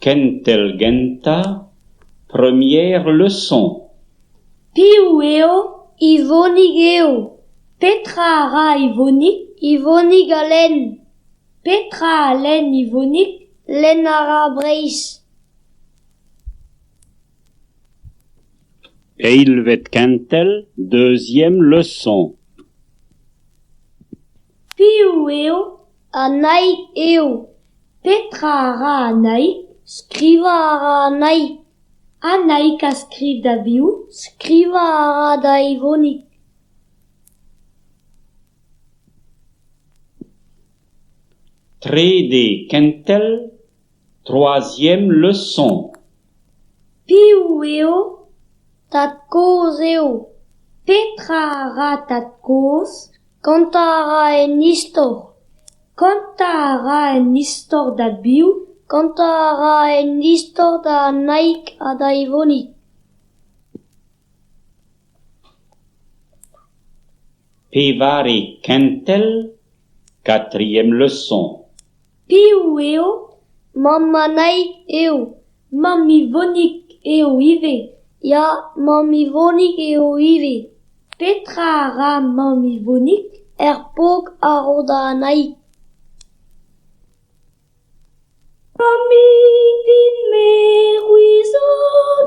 Kentel gentañ, première leçon. Piv eo? Yvonig eo. Petra a ra Yvonig? Yvonig a lenn. Petra a lenn Yvonig? Lenn a ra Breizh. Eilvet kentel, deuxième leçon. Piv eo? Annaig eo. Petra a ra Annaig? Skrivañ a ra Annaig. Annaig a skriv da biv? Skrivañ a ra da Yvonig. Trede kentel, troisième leçon. Piv eo? Tad-kozh eo. Petra a ra Tad-kozh? Kontañ a ra un istor. Kontañ a ra un istor da biv? Kontañ a ra un istor da Annaig ha da Yvonig. Pevare kentel, quatrième leçon. Piv eo? Mamm Annaig eo. Mamm Yvonig eo ivez. Ya, mamm Yvonig eo ivez. Petra a ra mamm Yvonig? Ur pok a ro da Annaig. Mammig din-me, c'hwi zo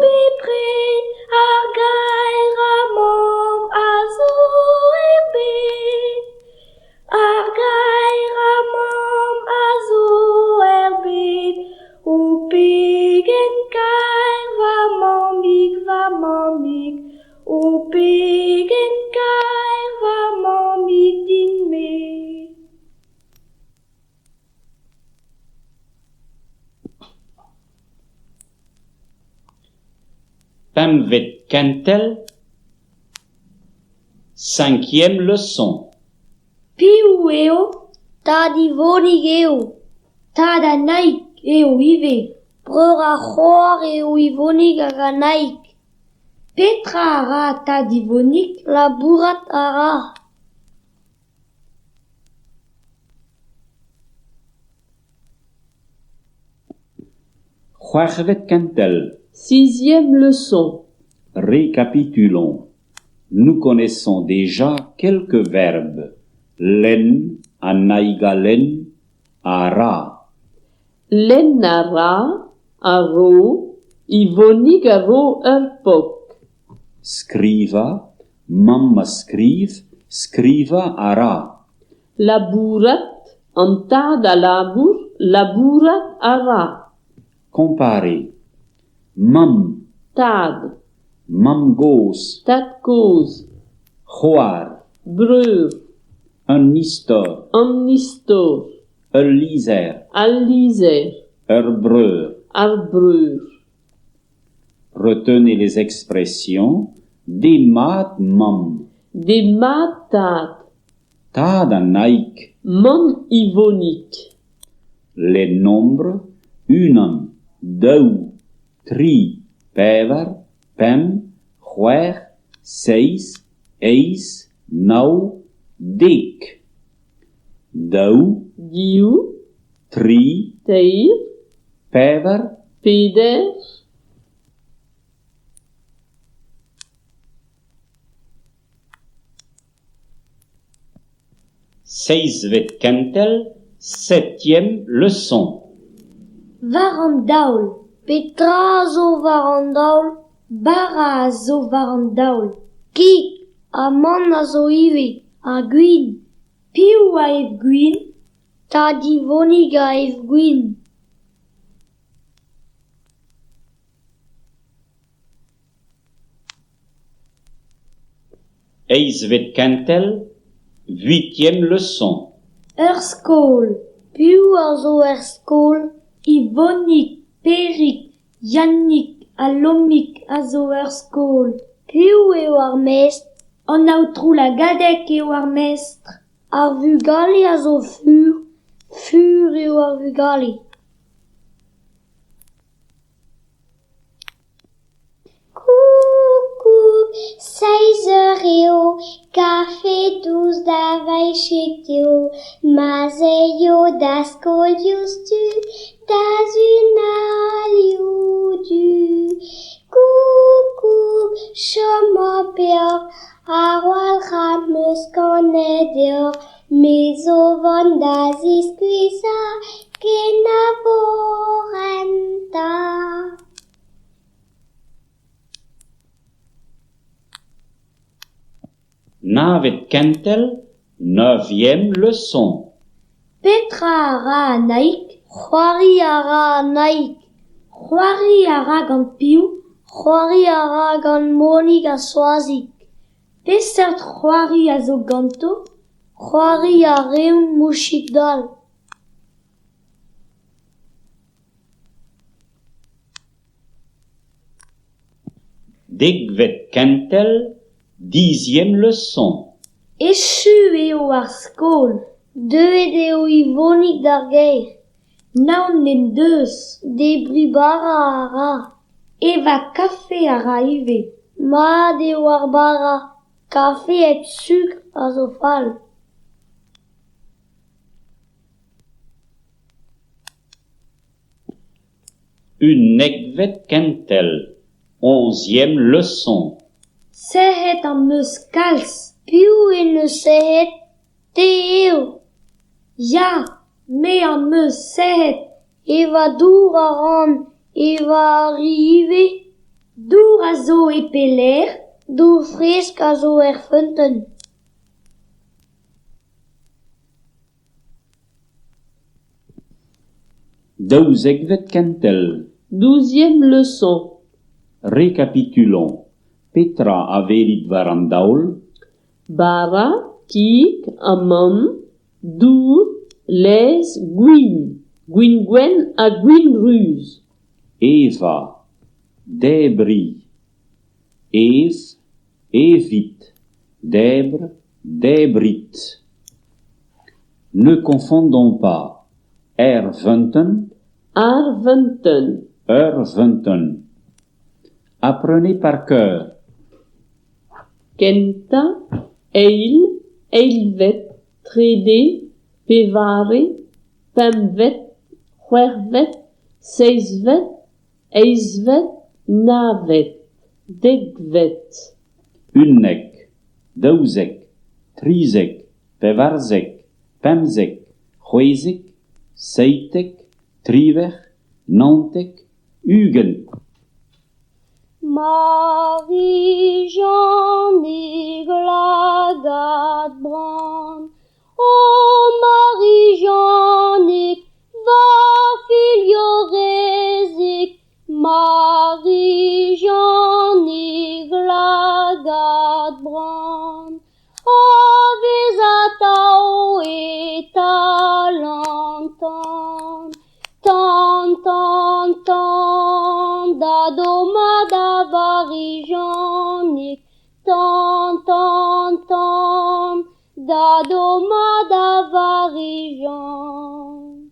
bepred ar gaerañ mamm a zo er bed. Ar gaerañ mamm a zo er bed. O pegen kaer va mammig, va mammig, o pegen kaer va mammig din-me. Pempvet kentel, cinquième leçon. Piv eo? Tad Yvonig eo. Tad Annaig eo ivez. Breur ha c'hoar eo Yvonig hag Annaig. Petra a ra tad Yvonig? Labourat a ra. C'hwec'hvet kentel. Sixième leçon. Récapitulons. Nous connaissons déjà quelques verbes. Lenn, Annaig a lenn, a ra. Lenn a ra, a ro, Yvonig a ro ur pok. Skrivañ, mamm a skriv, skrivañ a ra. Labourat, an tad a labour, labourat a ra. Comparer. Mamm. Tad. Mamm-gozh. Tad-kozh. C'hoar. Breur. Un istor. An istor. Ul lizher. Al lizher. Ur breur. Ar breur. Retenez les expressions Demat mamm. Demat tad. Tad Annaig. Mamm Yvonig. Les nombres unan, daou, tri, pevar, pemp, c'hwec'h, seizh, eizh, nav, dek. Daou. Div. Tri. Teir. Pevar. Peder. Seizhvet kentel, septième leçon. War an daol. Petra a zo war an daol? Bara a zo war an daol. Kig, amann a zo ivez, ha gwin. Piv a ev gwin? Tad Yvonig a ev gwin. Eizhvet kentel, huitième leçon. Ur skol. Piv a zo er skol? Yvonig, Pêrig, Yannig ha Lomig a zo er skol. Piv eo ar mestr? An aotrou Lagadeg eo ar mestr. Ar vugale a zo fur. Fur eo ar vugale. Koukoug, seizh eur eo, kafe dous da Vaichek eo, ma'z eio da skol diouzhtu, da zun al Navet kentel, neuvième leçon. Petra a ra Annaig? C'hoari a ra Annaig. C'hoari a ra gant piv? C'hoari a ra gant Monig ha Soazig. Peseurt c'hoari a zo ganto? C'hoari a reont mouchig-dall. Dekvet kentel, dixième leçon. Echu eo ar skol. Deuet eo Yvonig d'ar gêr. Naon en deus. Debriñ bara a ra. Evañ kafe a ra ivez. Mat eo ar bara. Kafe hep sukr a zo fall. Unnekvet kentel, onzième leçon. Sec'hed am eus kalz. Piv en deus sec'hed? Te eo. Ya, me am eus sec'hed. Evañ dour a ran, evañ a ri ivez? Dour a zo e pelec'h? Dour fresk a zo er feunteun. Daouzekvet kentel. Douzième leçon. Récapitulons. Petra a welit war an daol? Bara, kig, amann, dour, laezh, gwin. Gwin gwenn ha gwin ruz. Evañ, debriñ, ev, evit, debr, debrit. Ne confondons pas er feunteun, Ar feunteun. ur feunteun. Apprenez par cœur. Kentañ, eil, eilvet, trede, pevare, pempvet, c'hwec'hvet, seizhvet, eizhvet, navet, dekvet. 11, 12, 13, 14, 15, 16, 17, 18, 19, 20. Marie-Jeannig lagad bran, O Marie-Jeannig, va filhorezig, Marie-Jeannig lagad bran, A vez atav e-tal an tan, tan, tan, tan, da dommañ da Vari-Jeannig, tan, tan, tan, da dommañ da Vari-Jean.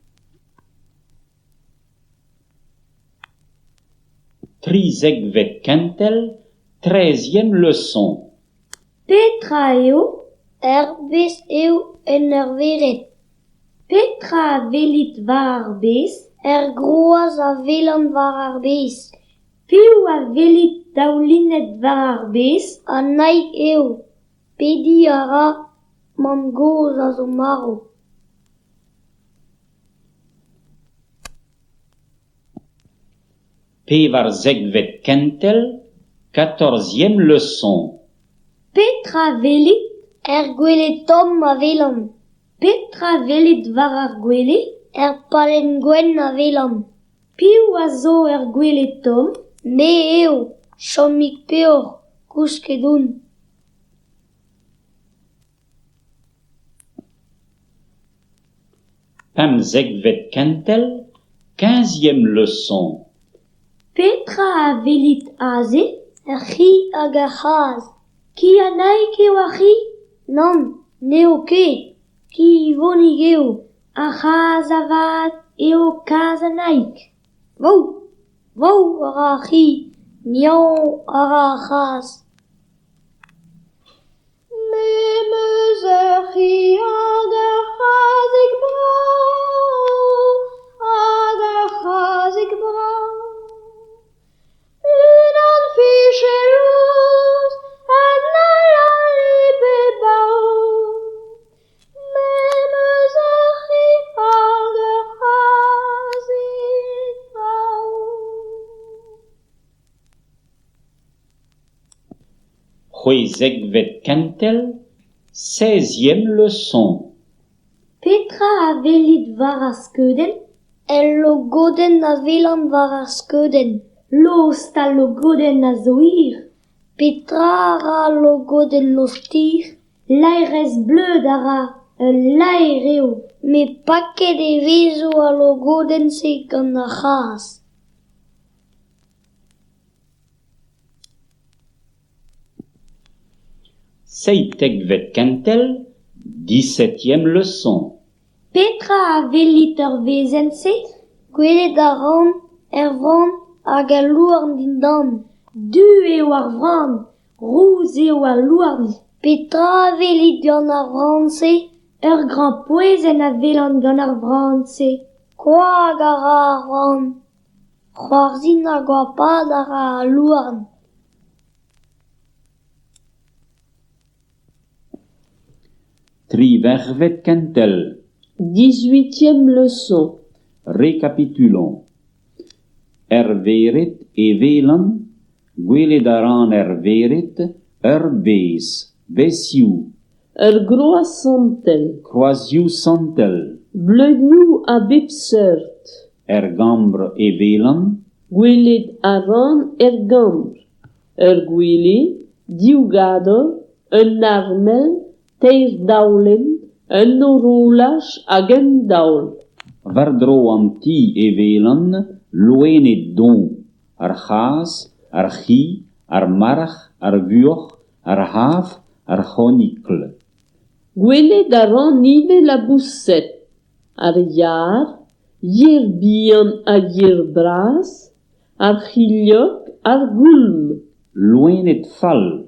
Trizekvet kentel, treizième leçon. Petra eo? Ur bez eo en ur vered. Petra a welit war ar bez? Ur groaz a welan war ar bez. Piv a welit daoulinet war ar bez? Annaig eo. Pediñ a ra mamm-gozh a zo marv. Pevarzekvet kentel, quatorzième leçon. Petra a welit? Ur gwele tomm a welan. Petra a welit war ar gwele? Ur pallenn gwenn a welan. Piv a zo er gwele tomm? Me eo, chomit peoc'h, kousket on. Pemzekvet kentel, quinzième leçon. Petra a welit aze? Ur c'hi hag ur c'hazh. Ki Annaig eo ar c'hi? Nann, n'eo ket. Ki Yvonig eo. Ar c'hazh avat eo kazh Annaig. Vaou, vaou a ra ar c'hi, miaou a ra ar c'hazh. Me 'm eus ur c'hi hag ur c'hazhig brav, hag ur c'hazhig brav. Unan fichellouz un all a lip e bav. Me 'm eus ur c'hi hag ur c'hazhig brav. C'hwezekvet kentel, Seizième leçon. Petra a welit war ar skeudenn? Ul logodenn a welan war ar skeudenn. Lost al logodenn a zo hir. Petra a ra al logodenn lost-hir? Laerezh bleud a ra, ul laer eo. Met paket e vezo al logodenn-se gant ar c'hazh. Seitekvet kentel, dix-septième leçon. Petra a welit er wezenn-se? Gwelet a ran ur vran hag al louarn dindan. Du eo ar vran, rous eo al louarn. Petra a welit gant ar vran-se? Ur grampouezhenn a welan gant ar vran-se. Koag a ra ar vran. C'hoarzhin ha goapaat a ra al louarn. Triwec'hvet kentel. Dix-huitième leçon. Récapitulons. Er vered e welan, gwelet a ran er vered, ur bez, bezioù. Ur groaz santel. Kroazioù santel. Bleunioù a bep seurt. Er gambr e welan. Gwelet a ran er gambr. Ur gwele, div gador, un armel, teir daolenn, un horolaj hag un daol. War-dro an ti e welan loened doñv, ar c'hazh, ar c'hi, ar marc'h, ar vuoc'h, ar c'havr, ar c'honikl. Gwelet a ran ivez laboused, ar yar, yer bihan ha yer bras, ar c'hilhog, ar goulm. Loened fall,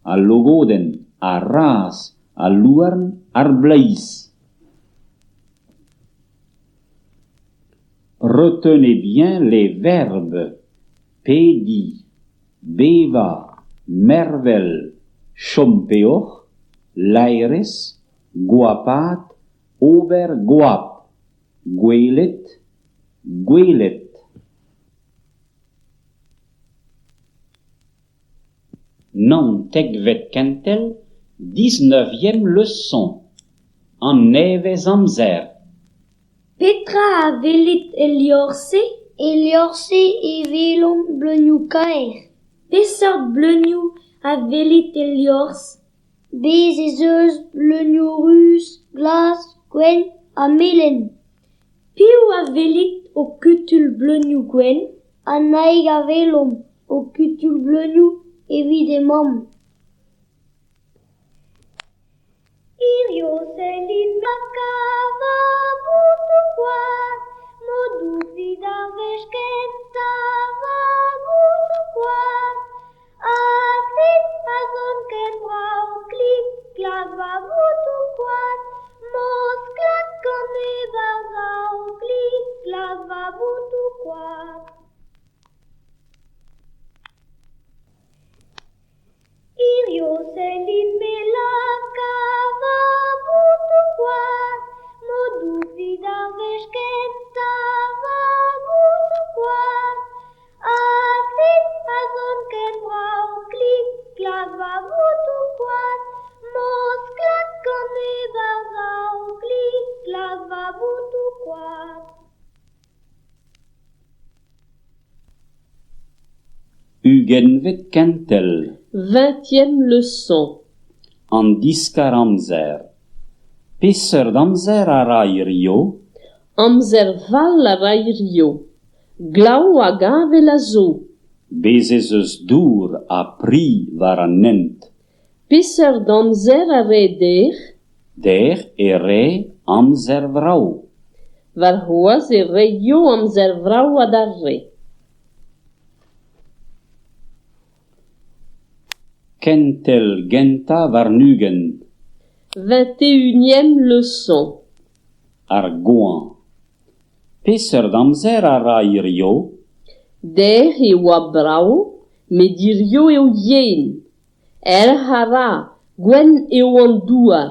al logodenn, ar razh, al louarn, ar bleiz. Retenez bien les verbes pediñ, bevañ, mervel, chom peoc'h, laerezh, goapaat, ober goap, gwelet, gwelet. Naontekvet kentel, dix-neuvième leçon. An nevez-amzer. Petra a welit el liorzh-se? El liorzh-se e welomp bleunioù kaer. Peseurt bleunioù a welit el liorzh? Bez' ez eus bleunioù ruz, glas, gwenn ha melen. Piv a welit o kutuilh bleunioù gwenn? Annaig a welomp o kutuilh bleunioù evit he mamm. Hirio sellit ma kavañ botoù-koad, m'o dous 'vit ar wech kentañ va botoù-koad. Ha klip a son ken brav, klip klak va botoù-koad, m'o sklak gant e varzav, klip klak va botoù-koad. Hirio sellit me laka va botoù-koad, m'o dous 'vit ar wech kentañ va botoù-koad. Ha klip a son ken brav, klip klak va botoù-koad, m'o sklak gant e varzav, klip klak va botoù-koad. Ugentvet kentel. Vingtième leçon. An diskar-amzer. Peseurt amzer a ra hirio? Amzer fall a ra hirio. Glav hag avel a zo. Bez' ez eus dour ha pri war an hent. Peseurt amzer a rae dec'h? Dec'h e rae amzer vrav. Warc'hoazh e raio amzer vrav adarre. Kentel gentañ warn-ugent. Vingt-et-unième leçon. Ar goañv. Peseurt amzer a ra hirio? Dec'h e oa brav, met hirio eo yen. Erc'h a ra, gwenn eo an douar.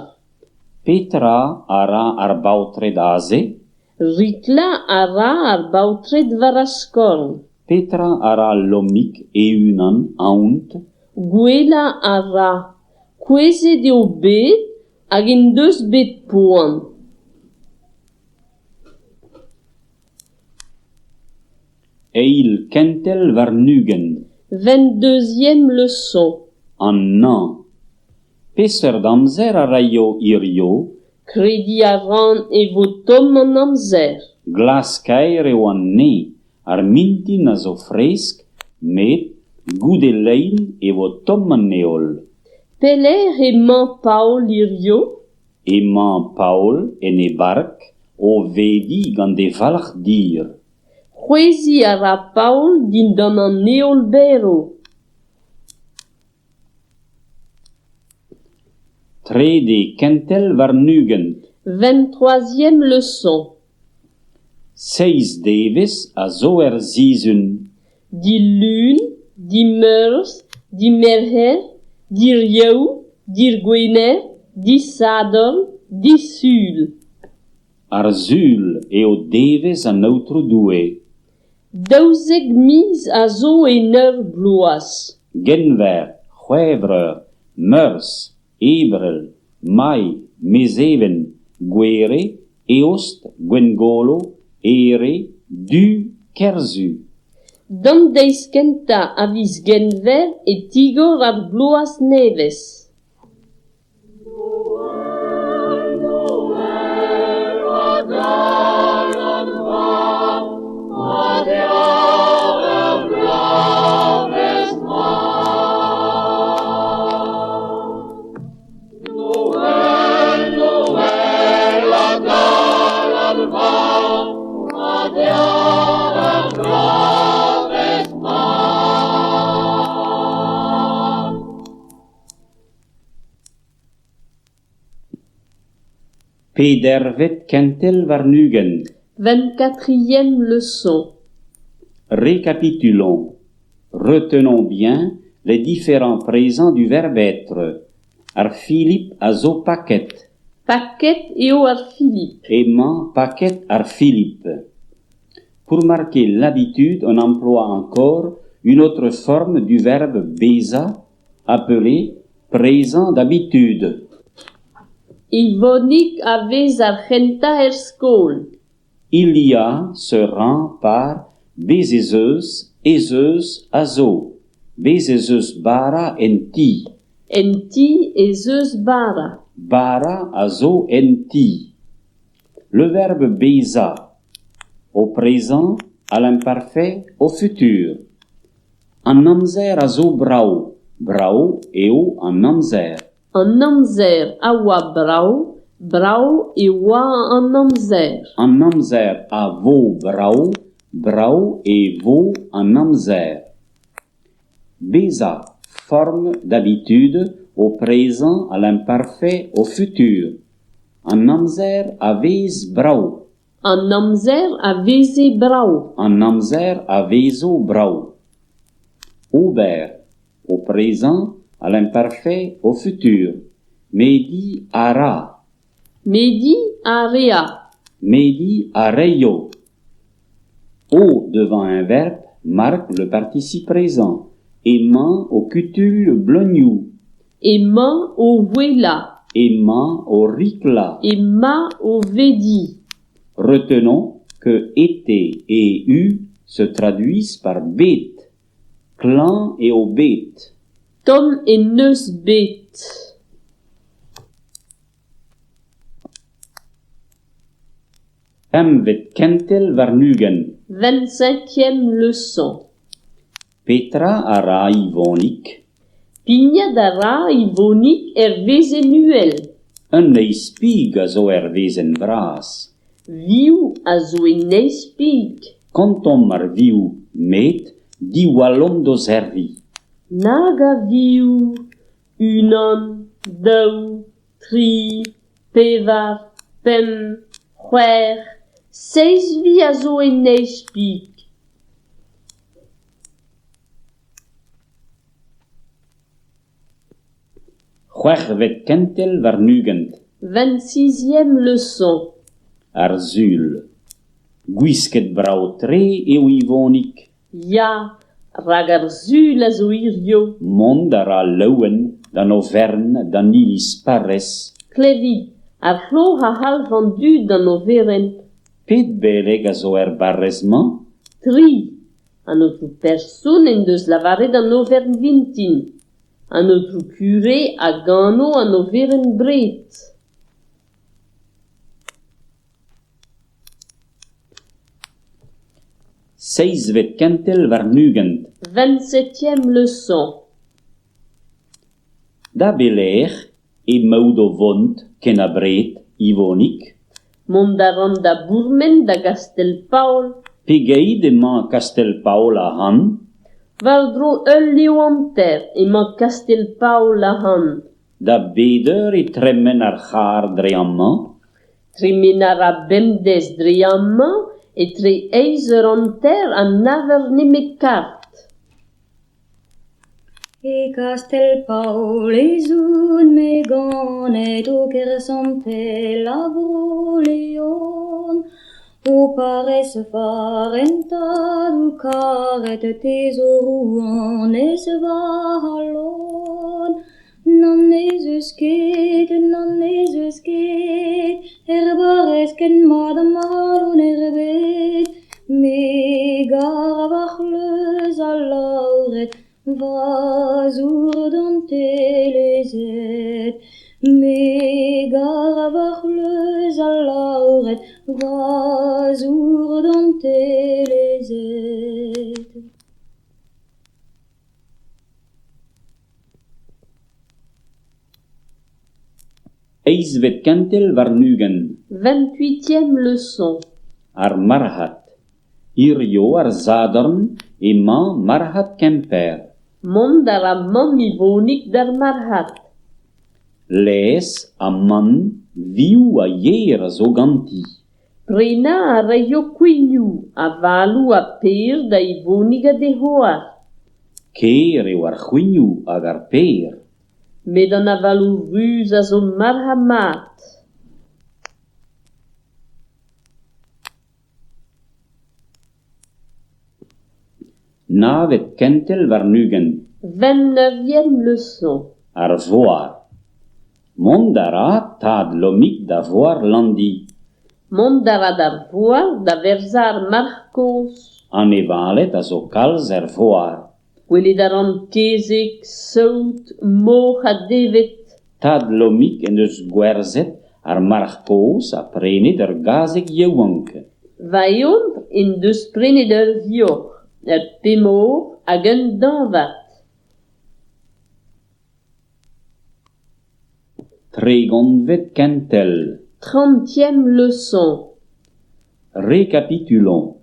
Petra a ra ar baotred aze? Riklañ a ra ar baotred war ar skorn. Petra a ra Lomig e-unan ahont? Gouelañ a ra. Kouezhet eo bet Hag en deus bet poan. Eil kentel warn-ugent. Vingt-deuxième leçon. An hañv. Peseurt amzer a raio hirio? Krediñ a ran e vo tomm an amzer. Glas-kaer eo an neñv, ar mintin a zo fresk, met goude lein e vo tomm an heol. Pelec'h emañ Paol hiziv? Emañ Paol en e bark o vediñ gant e falc'h dir. C'hwezhiñ a ra Paol dindan an heol berv. Trede kentel warn-ugent. Vingt-troisième leçon. Seizh devezh a zo er sizhun. Dilun, dimeurzh, dimerc'her, diriaou, dirgwener, disadorn, disul. Ar Sul eo devezh an Aotrou Doue. 12 miz a zo en ur bloaz. Genver, C'hwevrer, Meurzh, Ebrel, Mae, Mezheven, Gouere, Eost, Gwengolo, Here, Du, Kerzu. D'an deiz kentañ a viz Genver e tigor ar bloaz nevez. Pedervet kentel warn-ugent. Vingt-quatrième leçon. Récapitulons. Retenons bien les différents présents du verbe être. Ar Filip a zo paket. Paket eo ar Filip. Emañ paket ar Filip. Pour marquer l'habitude, on emploie encore une autre forme du verbe bezañ, appelée présent d'habitude. Yvonig a vez ar c'hentañ er skol. Il y a se rend par bez' ez eus, ez eus, a zo. Bez' ez eus bara en ti. En ti ez eus bara. Bara a zo en ti. Le verbe bezañ, au présent, à l'imparfait, au futur. An amzer a zo brav, brav eo an amzer. An amzer a oa brav, brav e oa an amzer. An amzer a vo brav, brav e vo an amzer. Bezañ, forme d'habitude, au présent, à l'imparfait, au futur. An amzer a vez brav. An amzer a veze brav. An amzer a vezo brav. Ober, au présent, à l'imparfait, au futur. Medi a ra. Medi a rea. Medi a reio. O devant un verbe marque le participe présent. Emañ o kutuilh bleunioù. Emañ o ouelañ. Emañ o riklañ. Emañ o vediñ. Retenons que été et eu se traduisent par bet. Klañv eo bet. Tomm en deus bet. Pempvet kentel warn-ugent. Vingt-cinquième leçon. Petra a ra Yvonig? Pignat a ra Yvonig er wezenn uhel. Un neizh pig a zo er wezenn vras. Vioù a zo en neizh pig. Kontomp ar vioù, met diwallomp d'o serriñ. Nag a vioù! Unan, daou, tri, pevar, pemp, c'hwec'h, seizh vi a zo en neizh pig. C'hwec'hvet kentel warn-ugent. Vingt-sixième leçon. Ar Sul. Gwisket brav-tre eo Yvonig. Ya, rak ar Sul a zo hiziv. Mont a ra laouen d'an oferenn d'an iliz parrez. Klevit, ar c'hloc'h a c'halv an dud d'an oferenn. Pet beleg a zo er barrez-mañ? Tri. An aotrou person en deus lavaret an oferenn vintin. An aotrou kure a gano an oferenn bred. Seizhvet kentel warn-ugent. Vingt-septième leçon. Da belec'h emaout o vont ken abred, Yvonig? Mont a ran da bourmen da Gastell-Paol. Pegeit emañ Kastell-Paol ac'hann? War-dro ul lev hanter emañ Kastell-Paol ac'hann. Da bet eur e tremen ar c'harr dre amañ? Tremen a ra bemdez dre amañ etre eizh eur hanter ha nav eur nemet kart. E Kastell-Paol ez on-me ganet, o kêr santel a Vro-Leon. O parrez farentadoù karet, te zo rouanez va c'halon. Nann ez eus ket, nann ez eus ket, er barrez ken mat ha ma c'halon er bed. Me 'gar va c'hleuz alaouret, va zour dantelezet. Me 'gar va c'hleuz alaouret, va zour dantelezet. Eizhvet kentel warn-ugent. Vingt-huitième leçon. Ar marc'had. Hirio ar Sadorn emañ marc'had Kemper. Mont a ra mamm Yvonig d'ar marc'had. Laezh, amann, vioù ha yer a zo ganti. Prenañ a raio kouignoù, avaloù ha per da Yvonig ha d'he c'hoar. Ker eo ar c'houignoù hag ar per. Met an avaloù ruz a zo marc'had-mat. Navet kentel warn-ugent. Vingt-neuvième leçon. Ar foar. Mont a ra tad Lomig da foar Landi. Mont a ra d'ar foar da werzhañ ar marc'h kozh. Anevaled a zo kalz er foar. Gwelet a ran kezeg, saout, moc'h ha deñved. Tad Lomig en deus gwerzhet ar marc'h kozh ha prenet ur gazeg yaouank. Va eontr en deus prenet ur vuoc'h, ur pemoc'h hag un dañvad. Tregontvet kentel. Trentième leçon. Récapitulons.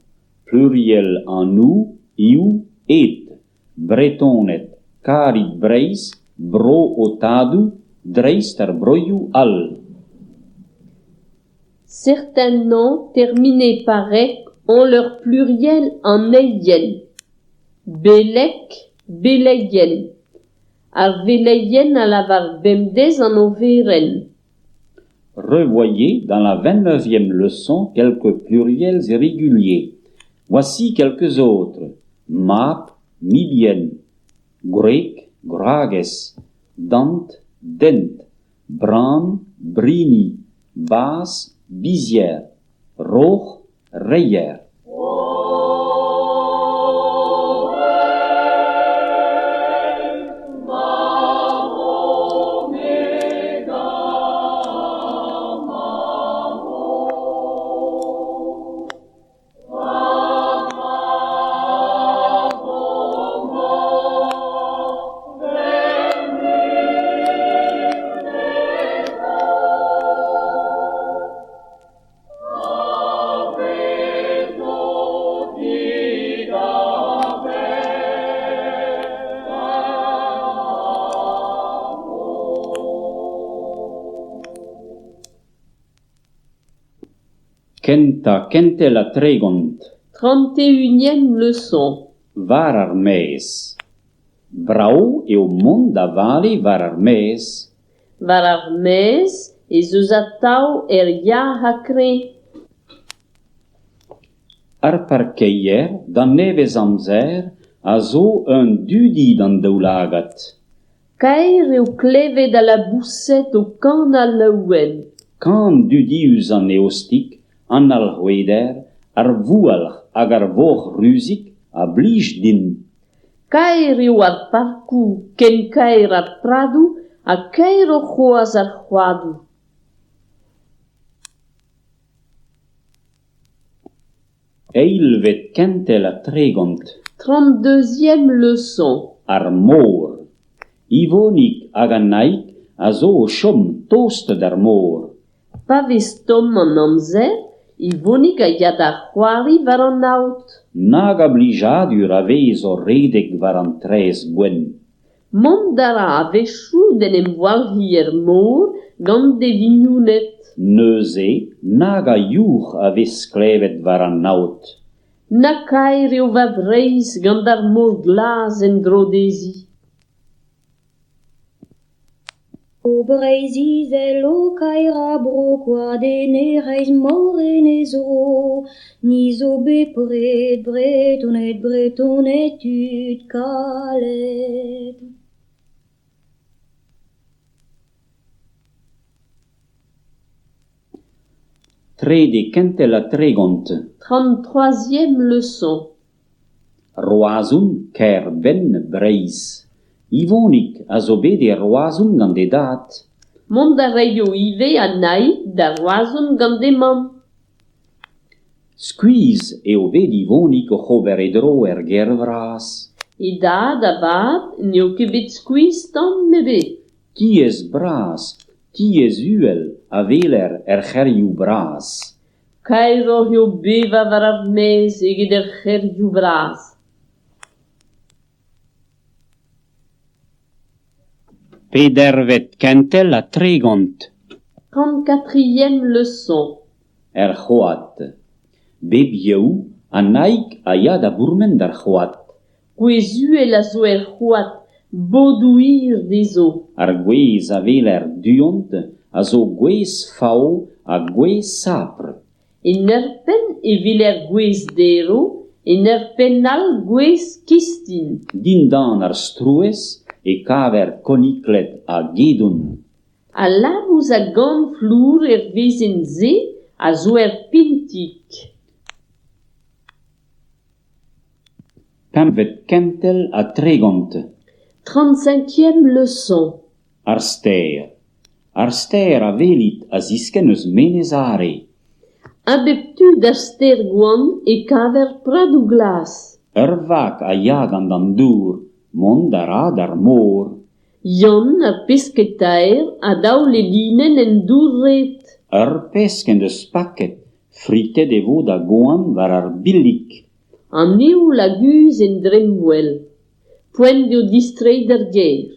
Pluriel an où, ioù, et. Bretoned, karit Breizh, bro ho tadoù, dreist ar broioù all. Certains noms terminés par ek ont leur pluriel en eien. Beleg, beleien. Ar veleien a lavar bemdez an oferenn. Revoyez dans la 29e leçon quelques pluriels irréguliers. Voici quelques autres. Mab, mibien, gwreg, gwragez, dant, dent, bran, brini, bazh, bizhier, roc'h, reier. Kentañ kentel ha tregont. Trente-et-unième leçon. War ar maez. Brav eo mont da vale war ar maez. War ar maez ez eus atav aer yac'h ha kreñv. Ar parkeier d'an nevez-amzer a zo un dudi d'an daoulagad. Kaer eo klevet al laboused o kanañ laouen. Kan dudius an eostig, an alc'hweder, ar voualc'h hag ar voc'h-ruzig a blij din. Kaer eo ar parkoù, ken kaer ar pradoù ha kaeroc'h c'hoazh ar c'hoadoù. Eilvet kentel ha 30. 32e leçon. Ar mor. Yvonig hag Annaig a zo o chom tost d'ar mor. Pa vez tomm an amzer, Yvonig a ya da c'hoari war an aod. Nag a blijadur a vez o redek war an traezh gwenn. Mont a ra a-wechoù d'en em walc'hiñ er mor gant e vignoned. Neuze nag a youc'h a vez klevet war an aod. Na kaer eo va Breizh gant ar mor glas en-dro dezhi. O Breizh-Izel, o kaerañ bro, koad en he c'hreiz, mor en he zro, ni zo bepred Bretoned, Bretoned tud kalet. Trede kentel ha 30. 33e leçon. Roazhon, kêr-benn Breizh. Yvonig a zo bet e Roazhon gant e dad. Mont a raio ivez Annaig da Roazhon gant he mamm. Skuizh eo bet Yvonig oc'h ober e dro er gêr vras. E dad avat n'eo ket bet skuizh tamm ebet. Tiez bras, tiez uhel a weler er c'hêrioù bras. Kaeroc'h eo bevañ war ar maez eget er c'hêrioù bras. Pedervet kentel ha 30. 34e leçon. Er c'hoad. Bep Yaou, Annaig a ya da bourmen d'ar c'hoad. Gwez uhel a zo er c'hoad, bodoù hir dezho. Ar gwez a weler du-hont a zo gwez fav ha gwez sapr. En ur penn e weler gwez derv, en ur penn all gwez kistin. Dindan ar strouezh e kaver konikled ha gedon. Al labous a gan flour er wezenn-se a zo ur pintig. Pempvet kentel ha 30. 35e leçon. Ar stêr. Ar stêr a welit a ziskenn eus Menez Are. A bep tu d'ar stêr goant e kaver pradoù glas. Ur vag a ya gant an dour, mont a ra d'ar mor. Yann ar pesketaer a daol e linenn en dour-red. Ur pesk en deus paket, fritet e vo da goan war ar billig. An heol a guzh en dremmwel. Poent eo distreiñ d'ar gêr.